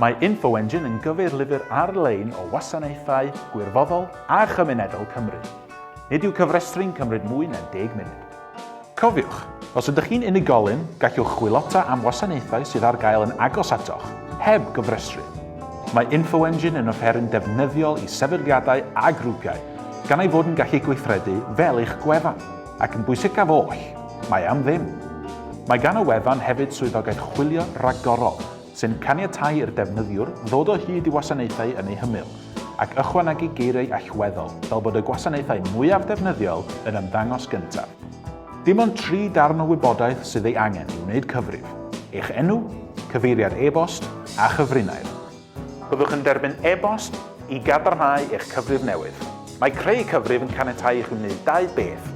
Mae InfoEngine yn gyfeirlyfr ar-lein o wasanaethau gwirfoddol a chymunedol Cymru. Nid yw cyfrestru'n cymryd mwy na deg munud. Cofiwch, os ydych chi'n unigolyn, gallwch chwilota am wasanaethau sydd ar gael yn agos atoch, heb gofrestru. Mae InfoEngine yn offeryn defnyddiol i sefydliadau a grwpiau, gan ei fod yn gallu gweithredu fel eich gwefan, ac yn bwysicaf oll, mae am ddim. Mae gan y wefan hefyd swyddogaeth chwilio ragorol, sy'n caniatáu i'r defnyddiwr ddod o hyd i wasanaethau yn eu hymyl, ac ychwanegu geiriau allweddol fel bod y gwasanaethau mwyaf defnyddiol yn ymddangos gyntaf. Dim ond tri darn o wybodaeth sydd ei angen i wneud cyfrif, eich enw, cyfeiriad e-bost a chyfrinair. Byddwch yn derbyn e-bost i gadarnhau eich cyfrif newydd. Mae creu cyfrif yn caniatáu i chi wneud dau beth,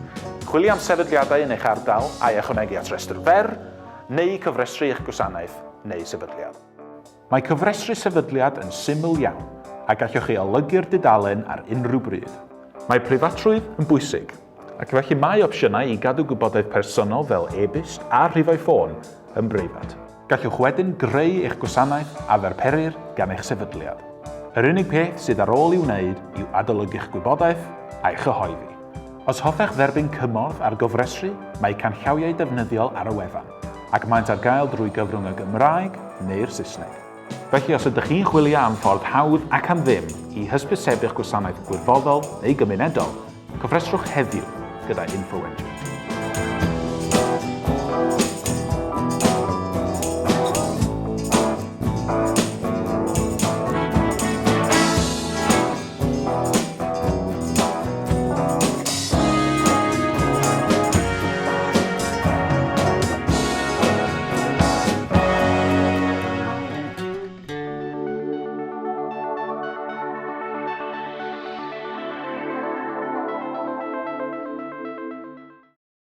chwilio am sefydliadau yn eich ardal a'i ychwanegu at restr fer, neu cyfrestru eich gwasanaeth neu sefydliad. Mae cyfrestru sefydliad yn syml iawn, a gallwch chi olygu'r dudalen ar unrhyw bryd. Mae preifatrwydd yn bwysig, ac felly mae opsiynau i gadw gwybodaeth personol fel e-byst a rhifau ffôn yn breifat. Gallwch wedyn greu eich gwasanaeth a ddarperir gan eich sefydliad. Yr unig peth sydd ar ôl i'w wneud yw adolygu'ch gwybodaeth a'i chyhoeddi. Os hoffech dderbyn cymorth ar gofrestru, mae canllawiau defnyddiol ar y wefan, ac maent ar gael drwy gyfrwng y Gymraeg neu'r Saesneg. Felly os ydych chi'n chwilio am ffordd hawdd ac am ddim i hysbysebu'ch gwasanaeth gwirfoddol neu gymunedol, cofrestrwch heddiw gyda InfoEngine.